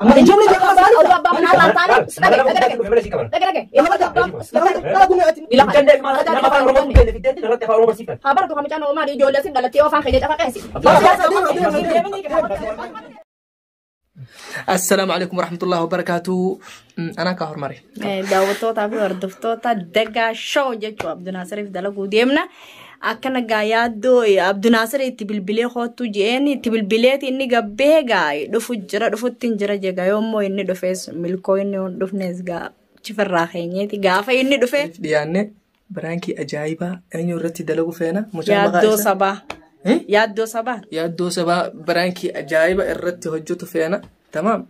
Amma Ijoollee jalqaba Oduu maaliif? abbaa manaa irraa taane dhage dhage dhage dhage. Haa baratu kamichaan oomaa ijoollee sin dhalattee afaan keenya cafaqeessi. Assalaamu alaikum warahmatullahi wabarakaatu. Anaa kaa hormare. Daawwattootaa fi hordoftoota Dagaa Show jechuun Abdunaasiriif dalaguu deemna. Akkana gaa yaaddoo Abdunaasir itti bilbilee kootu jeen itti bilbileeti inni gabbee gaa dhufu jira dhufutti hin jira jegaa yoommoo inni dhufees milkoo inni hin dhufnes gaa chifirraa keenyeeti gaafa inni dhufe Dhiyaanne biraankii ajaa'ibaa eenyu irratti dalagu feena. Mucaan maqaa yaaddoo isaa- sabaa. Eh? Yaaddoo sabaa. Yaaddoo sabaa biraankii ajaa'iba irratti hojjetu feena. Tamaam.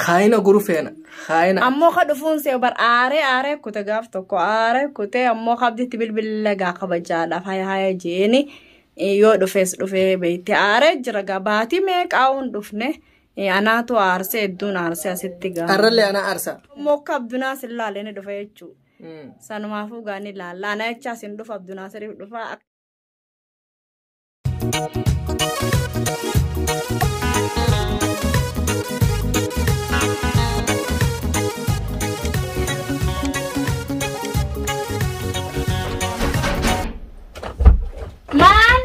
Haayina guru feena. Haayina. Ammoo ka dhufuun see bar aaree aaree kute gaaf tokko aaree kute ammoo kabditti bilbila gaa kabajaadhaaf haya haya jeeni yoo dhufees dhufee beekte aaree jira gaa baatii meeqaa hin dhufne anaatu aarsee hedduun aarsee asitti gaa. Arrallee anaa aarsa. Ammoo akka Abdunaas hin laalle ni dhufe jechuudha. Sanumaafuu gaa ni laalla ana jechaas hin dhufa Abdunaasiriif dhufa. Maal?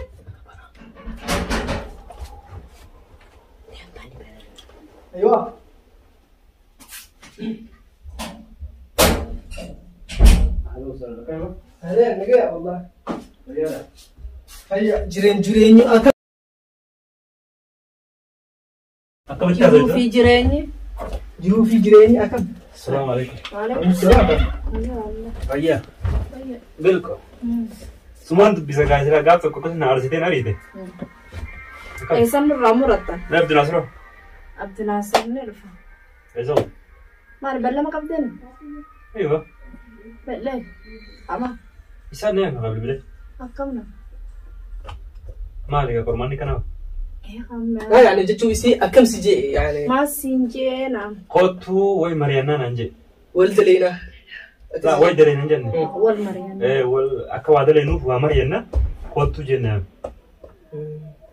Aywa. Ahleen nagaya wallah. Hayya jireen jireenyi akka Jiruu fi jireenyi. jiruu fi jireenyi akkam. Assalamu alaikum. Waalaikum Fayyaa. Bilko. Sumaan dubbisa gaazexaa gaaf tokko akkasuma na aarsiteen ariite. Eessan nurraa murattan? Mee Abdinaasiroo? Abdunaasir ni dhufa. Eessa? Maal beellama qabdeen? Eeyyuu. Bellee. Ama Isaan ni akka bilbilee. akkam nama? Maali egaa qormaanni kanaaf? Yaani jechuun isii akkam si jee yaani Maal siin jee naam. Kottuu wayi mari'annaa naan jee. wal daleena. Laa wayi dalee nan jenne. Wal mari'anna. Ee wal akka waa daleenuuf waa mari'anna kottuu jennaan.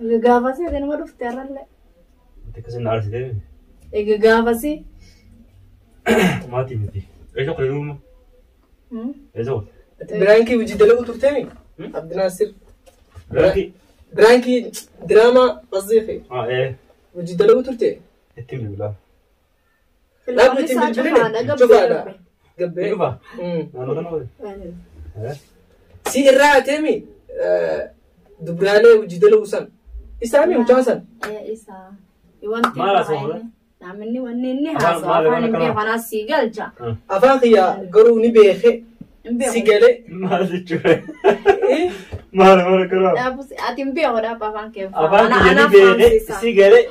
Egaa gaafasii ati nama dhufte har'allee. Wanti akkasii na aarsitee Egaa gaafasii. maatii miti. Eessa qola duuma? Eessa qola? Biraankii hojii dalagu turteemi? Abdinaasir. Biraankii? Biraankii diraamaa qasdii Ah ee hojii dalagu turte? ittiin bilbilaa. Dhaabni ittiin bilbiline cufaadha. Gabbee. Ni dhufaa? Naannoo kana qola? Ee. Si irraa hateemi dubraalee hojii dalagu san. Isaami mucaan san. Isaa. Wanti Maal haasa'u? Namni wanni inni Afaan haasa'u maal afaan waan hin akkanaa? beeku anaas sii galcha. Afaan kiyya garuu ni beeke. Hin beeku. Si galee. Maal jechuudha? Maal maal akkanaa? Dhaabus ati hin beeku dhaab afaan kee. Afaan kiyya ni beekee si galee.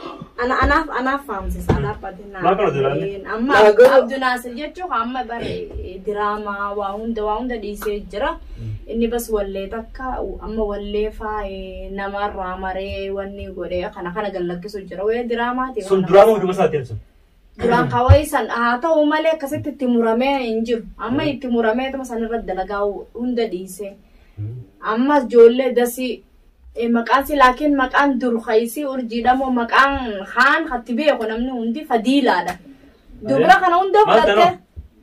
Ana anaaf anaaf faamsisa anaaf ati naa. Maal kana jiraanne? Amma Naa garuu- Abdunaasir jechuun amma bare diraamaa waa hunda dhiisee jira. Inni bas wallee takka amma wallee faa namarraa maree wanni godhee kana kana gallakkisu jira. Wayii diraamaati. Sun duraama hojuma isaati sun. Duraan kawai san haa ta'u malee akkasitti itti muramee hin jiru. Amma itti muramee tuma san irra dalagaa hunda dhiisee. Ammas ijoollee dasii maqaan si laakiin maqaan dur hayisii urjiidha moo maqaan haan hatti beeku namni hundi fadiilaadha. Dubra kana hunda Maal fudhattee tanoo?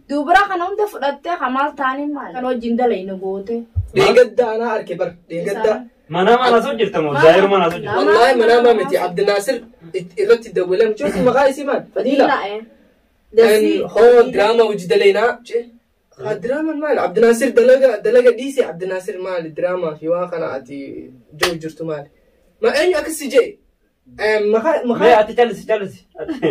dubra kana hunda fudhattee kamaal taanii maal? Kan wajjin dalaynu goote. Deeggadda anaa arke bar. Deeggadda. Manaa maal haasa'u jirta moo? Zaayiruu maal haasa'u jirta? Wallaahi manaamaa miti Abdinaasir irratti dawwalee mucaan sun maqaa isii maal? Fadiila. Dasii. Hoo diraamaa hojii daleenaa. Haa diraamaan maali? Abdinaasir dalaga dalaga dhiise Abdinaasir maali? Diraamaa fi waan kana ati jiru jirtu maali? Ma eenyu akkas si jee? Maqaa Mee maqaa ati callisi callisi.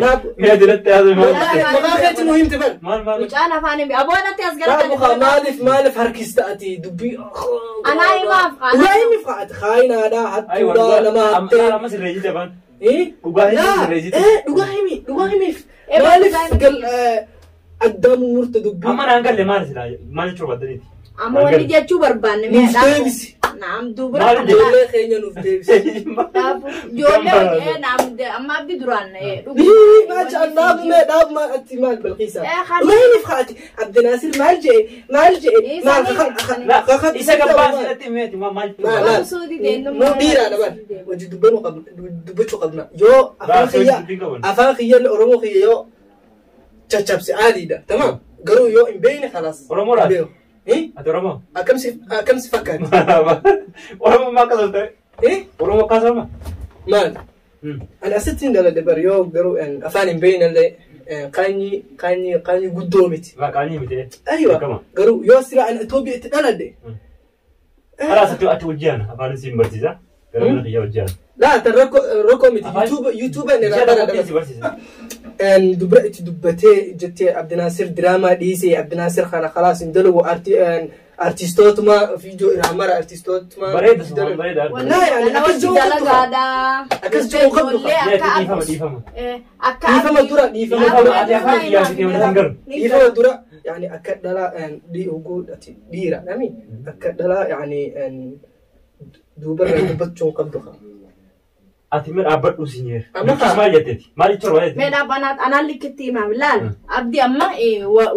Naaf- Mee ati natti haasa'u maal? maqaa keetti nu himte bar. Maal maal? Mucaan afaan hin beeku. Aboon ati as Raabu haa gara maaliif maaliif harkista ati dubbii. Anaa himaaf haa. Dhugaa himiif haa ati haayinaadhaa hattuudhaa nama hattee. Amma sirree jite afaan. Eh? Dhugaa himi Laa, sirreessite. eh, dhugaa himi, dhugaa himiif. Eh, Maaliif dhugaa himi. gal addaamu murte dubbii? Amma naan galle maal silaa maal jechuu barbaaddaniiti? Amma wanni jechuu barbaanne Nuuf deebisi. Naam dubra kana. Ijoollee keenya nuuf deebisi. Ijoollee naam amma abdi duraan Maal dhaab mee dhaab maal ati maal Bilqiisa. Maaliif haati Abdinaasir maal jee maal jee maal Isa gabbaa asirratti meeti maal Maal nu dhiiraadha bar hojii dubbachuu qabna yoo afaan kiyya afaan kiyya Oromoo kiyya yoo caccabse aadiidha tamaam garuu yoo hin beekne khalaas. Oromoo laata? Ati Oromoo? Akkam si fakkaatti? Oromoo maal akkasuma ta'e? Oromoo akkasuma? Maal? Ani asitti hin daladhe bar yoo garuu afaan hin beekne illee qaanyii guddoo miti. Qaanyii miti. Aywa garuu yoo sila ani Itoophiyaa itti dhaladhe. Khalaas ati hojii afaan siin barsiisa. Gara mana kiyya hojii. Laa tan rakkoo miti YouTube inni irraa baradha. Dubra itti dubbatee jettee Abdinaasir diraamaa dhiisee Abdinaasir kana khalaas hin dalagu artistootuma viidiyoo irraa mara artistootuma. Bareeda sun bareeda. Laa yaani akkas jiru dalagaadha. Akkas jiru qabdu. Dhiifama dhiifama. Dhiifama dura dhiifama dura. Ati afaan kiyyaa si keewwatan garu. Dhiifama dura yaani akka dhalaa dhiira nami akka dhalaa yaani duubarra dubbachuu qabdu. Ati mee dhaabbadhu si nyeer. Maal jetteeti? Maal jechuun barbaadde? Mee dhaabbanaa anaan likkitti himaa laal. Abdi amma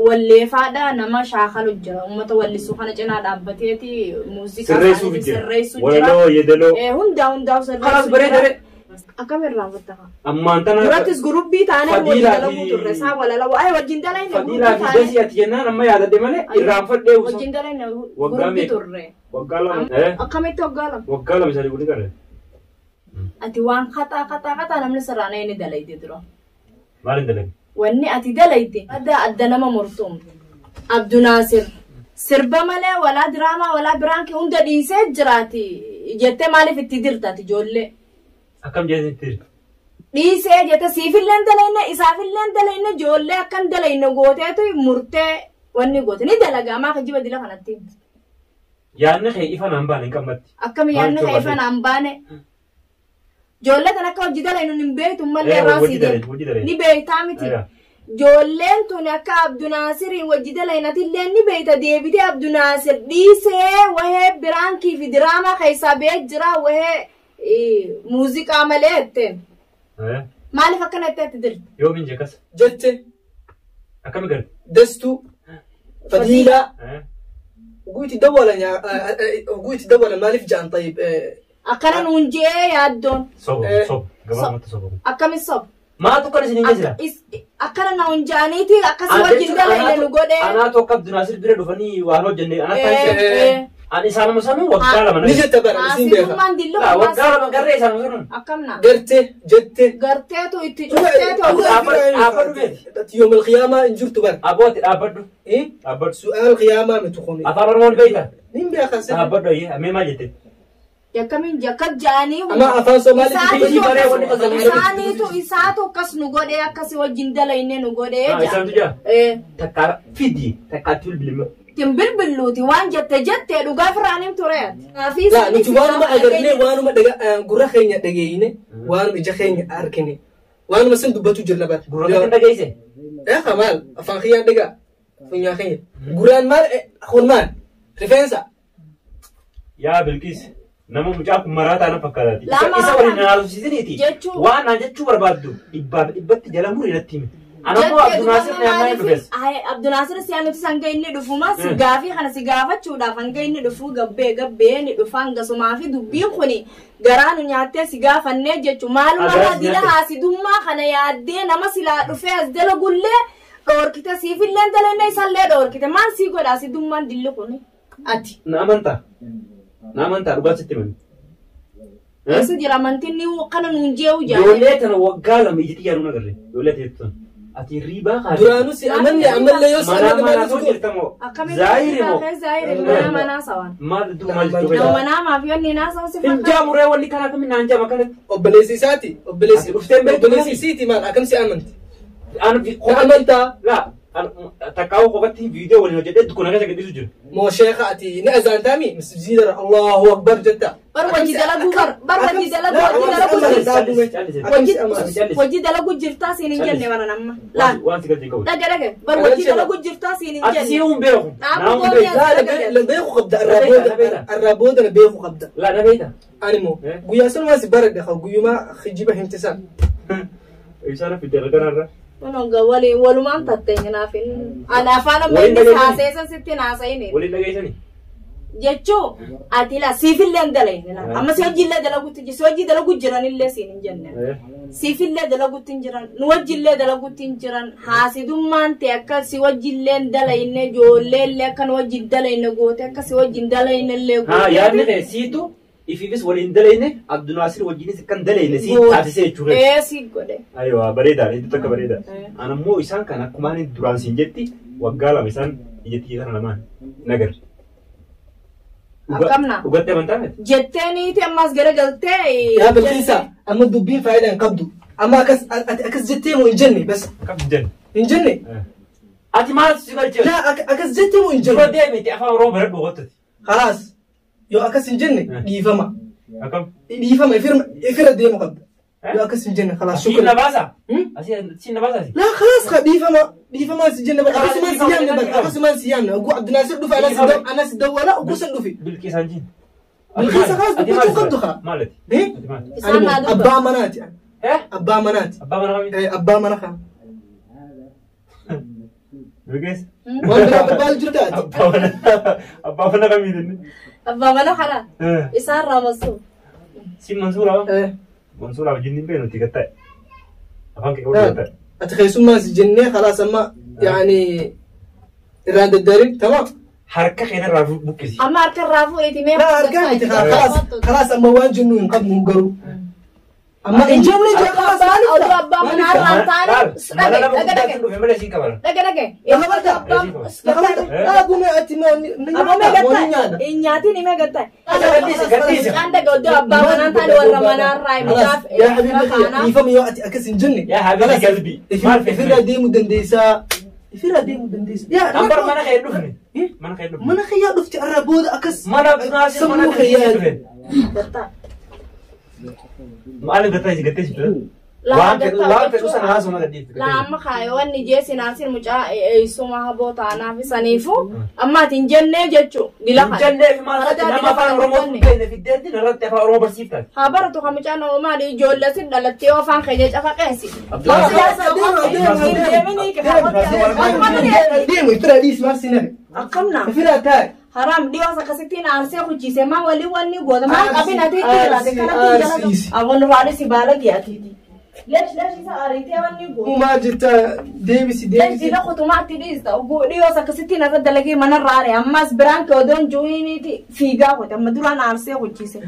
walleefaadha nama shaakalu jira. Uummata wallisuu kana cinaa dhaabbateeti muuziqaa sirreessuu jira. Walaloo yeedaloo. Hundaa hundaa sirreessuu jira. Kalaas bareeda. Akkam irraanfatta? Ammaan tana. Durattis gurubbii taanee wajjin dalaguu turre isaa walaloo. Ay wajjin dalayne gurubbii taanee. Fadiilaa fi dasii ati jennaan amma yaadadhe malee irraanfadhee. Wajjin dalayne gurubbii turre. Waggaa lama. Akkamitti waggaa lama? Waggaa lama sadii guddi qarre. Ati waan kataa namni sirraana inni dalayte dura. Maal hin dalagde? Wanni ati dalayte adda adda nama murtuum. Abdunaasir sirba malee walaa diraamaa walaa biraankii hunda dhiisee jiraati jettee maaliif itti dirtaati ijoollee? Akkam jettee itti dirta? Dhiisee jette siifillee dalayne isaafillee dalayne ijoollee akkam dalayne gooteetu murtee wanni goote ni dalaga amaa kijiba dila kanatti. Yaadni kee ifa naan baane hin qammatti. Akkam yaadni kee ifa naan baane? Ijoollee tan akka hojii dalaynu hin beektu mallee irraa sii deemu. Ni beektaa miti. Ijoolleen tun akka Abdunaasiriin hojii dalaynaatillee ni beekta deebitee Abdunaasir dhiisee wahee biraankii fi diraamaa keessaa ba'ee jira wahee muuziqaa malee jetteen. Maaliif akkana jettee itti dirti? Yoomiin jekas? Jette. Akkami garte? Dastuu. Fadiilaa. Guuti dawwala maaliif ja'an tayyib. Akkana nuun jee yaaddoon. Soba soba gabaabumatti soba. Akkami soba? Maatu kan isin hin jira? Akkana nuun jaaniiti akkasii wajjin dalayne nu godhee. Anaatu akka Abdinaasir bira dhufanii waan hojjenne anaa taasise. Ani isaanuma sanuu waggaa lama. Ni jette bara isin beeka. Waggaa lama garree isaanuma sanuu. Akkam naa? Gartee jette. Garteetu itti cufteetu. Dhaabbadhu beeti. Yoom alqiyaamaa hin jirtu bara. Abooti dhaabbadhu. Dhaabbadhu. Su'aal qiyaamaa miti kuni. Afaan Oromoon beekta? Nin beeka. Dhaabbadhu ayyee mee maal jette? Akkamiin jakka jaanii Ama afaan Somaaliitti isaaniitu isaatu akkas nu godhee akkasi wajjin dalayne nu godhee jaa. Isaantu jaa? Takkaa fidi takkaatti bilbilma. Tin bilbiluuti waan jette jettee dhugaa firaan ture. Laa nuti waanuma agarnee waanuma gurra keenya dhageeyne waanuma ija keenya argine waanuma sin dubbatu jirna bara. Gurra keenya dhageeyse? Eeqa maal afaan kiyyaan dhagaa funyaan keenya gurraan maal kun maal rifeensa. Yaa Bilqiis. Nama mucaa kun maraa taana fakkaataati. Isa waliin na haasofsiisaniiti. Waan naan jechuu barbaaddu dhibbaaf dhibbatti jala murii natti himi. Anammoo Abdunaasir na yaamnaa hin dhufes. Abdunaasir si nuti hanga inni dhufuma si gaafii kana si gaafachuudhaaf hanga inni dhufu gabbee gabbee ni dhufa hangasumaa fi dubbiin kuni garaa nu nyaattee si gaafannee jechuun maaluma dila haasidummaa kana yaaddee nama silaa dhufee as dalagullee dhoorkite siifillee dalanne isallee dhoorkite maal sii godha hasidummaan dilli kuni ati. Na amantaa. Na amantaa dhugaa sitti himani. Keessa jira amantiin ni kana nuun jeewu jaa. Ijoollee tana waggaa lama ijji xiyyaaruu nagarre. Ijoollee teettu. Ati riibaa kaasee. Duraanuu si amanne amallee yoo si amanne maal jirta moo? Zaayiri moo? Zaayiri mana manaa sawaan. Maal duu maal jechuu Nama manaa maaf yoo inni naasawu si fakkaata. Hin jaamuree wanni kana akkamiin naan jaama kanatti. Obboleessi isaati. Obboleessi Ati dhuftee beektu obboleessi isiiti maal akkam si amanti? Ani Amantaa. Laa Takkaa'u qofatti viidiyoo waliin hojjedhee dukkana keessa gadhiisu jiru. Moo sheekha ati ni azaantaami masjiida Allahu Akbar jetta. Bar wajji dalaguu bar wajji dalaguu wajji dalaguu wajji dalaguu jirtaa siin hin jenne bara nama. Laa. Waan si galchee qabu. Dhage dhage bar wajji dalaguu jirtaa siin hin Ati si jenne. hin beeku. La beeku qabda arraa booda na beeku qabda. Laa na beekta. Ani moo guyyaa sanumaa si baradhe guyyumaa kijiba himtisan. Isaan fidee kanarra. Kun waliin walumaan tatteenya naaf hin. Ana afaan amma inni haaseessan sitti haasa'ini. Waliin dhageessanii. Jechuu ati laa siifillee hin dalayne laa. Amma si hojiillee dalaguutti jiru si hojii dalaguu jiranillee siin hin jenne. Siifillee dalaguutti hin jiran nu wajjillee dalaguutti hin jiran haasidummaan ta'e akka si wajjillee hin dalayne ijoolleellee akka nu wajjin dalayne goote akka si wajjin dalayne illee Haa yaadni kee siitu ifiifis waliin dalayne Abdunaasir wajjinis kan dalayne si taasisee jechuudha. Ee si godhe. Aywa bareedaa hedduu takka bareedaa. An ammoo isaan kan akkumaan duraan siin jetti waggaa lama isaan ijatti kana lamaan nagar. Akkamna? Dhugaatti amantaa miti? Jettee niiti ammas garagaltee. Yaa Bilqiisa amma dubbiin faayidaa hin qabdu. Amma akkas ati akkas jettee moo hin jenne bas Akkam hin jenne. hin jenne. Ati maal si galchee? Laa akkas jettee moo hin Dura jenne. deemiti afaan Oromoo baradhu qottati. Khalaas yoo akkas hin jenne dhiifama. Akkam? Dhiifama ifirra deemu qabda. Yoo akkas hin jenne khalaas Asiin na shukran. baasa? Asiin na baasa? Laa khalaas dhiifama dhiifama si jenne bara akkasumaan si yaamne bara akkasumaan si yaamne oguu Abdinaasir dhufe anas dawwala oguu san dhufe. Bilqiisaan jiin. Bilqiisa khalaas dubbachuu qabdu kaa. Maalati? Isaan naa dubba. Abbaa manaati. Abbaa manaati. Abbaa mana kamii? Abbaa mana kana. Bilqiis? Waan biraa barbaadu jirta ati. Abbaa mana kamii jenne? Abbaa mana kana. Isaan raamasuu. Si Mansuura? Mansuura wajjin hin beeknu itti gatta'e. Afaan kee qabdu gatta'e. Ati keessummaa si jennee khalaas amma yaani irraan daddarin tamaam. Harka keenarraa buqqisi. Amma harka irraa fuudhiti mee. Laa harkaa miti khalaas khalaas amma waan jennu hin qabnu garuu. Amma hin jenne jee khalaas maaliif Oduu abbaa manaa irraan taane. Mana nama Dhage guddaa dhage. dhufe malee siin kabala. Dhage dhage. Lafa dhaabuu ati Amma mee nyaata nyaata. gattaa? Nyaatiin himee gattaa? Gadhiisi gadhiisi. Mucaan dhaga oduu abbaa manaa taane warra manaa irraa mucaaf. Yaa habiibi dhiifama yoo ati akkas hin jenne. Yaa habiibi galbi. Maal fe'e? Ifirraa deemuu dandeessaa. Ifirraa deemuu dandeessaa. Yaa Ambar mana kee dhufne. Mana kee dhufne. Mana kiyyaa dhufti arraa booda akkas. Mana Abdunaasir mana sammuu kee kiyyaa. dhufne. Gattaa. Maal gattaa si gattee si ture? Laa Waan fedhu gattaa waan fedhu jechuun- sana haasuma gadhiifte. Laa amma kaayo wanni jeesi naasir mucaa eessuma haboo taanaaf saniifu amma ati hin jennee jechuu dila Hin kana. jenneef maal Faradaa nama dila afaan kana Oromoo dubbanne. hin beekne fiddeetti narratti afaan Oromoo barsiiftaati. Haa baratu kan mucaan maali ijoollee sin dhalattee afaan keenya cafaqeessi. Deemu ifirraa dhiisi maal si nafe. Akkamna Ifirraa taa'i. haram dhiyoos akkasittiin aarsee kuchise maa walii wanni goota maal qabin ati itti jiraate kanatti jala awwan raadhi si baala giyaatiiti. Leesh leesh isa ariitee wanni goota. Uumaa jirta deebisi Leesh deebisi. dila kutumaatti dhiista dhiyoos akkasittiin irra dalagee manarra aare ammas biraan kee odoon juuniiti fiigaa gote amma duraan aarsee kuchise.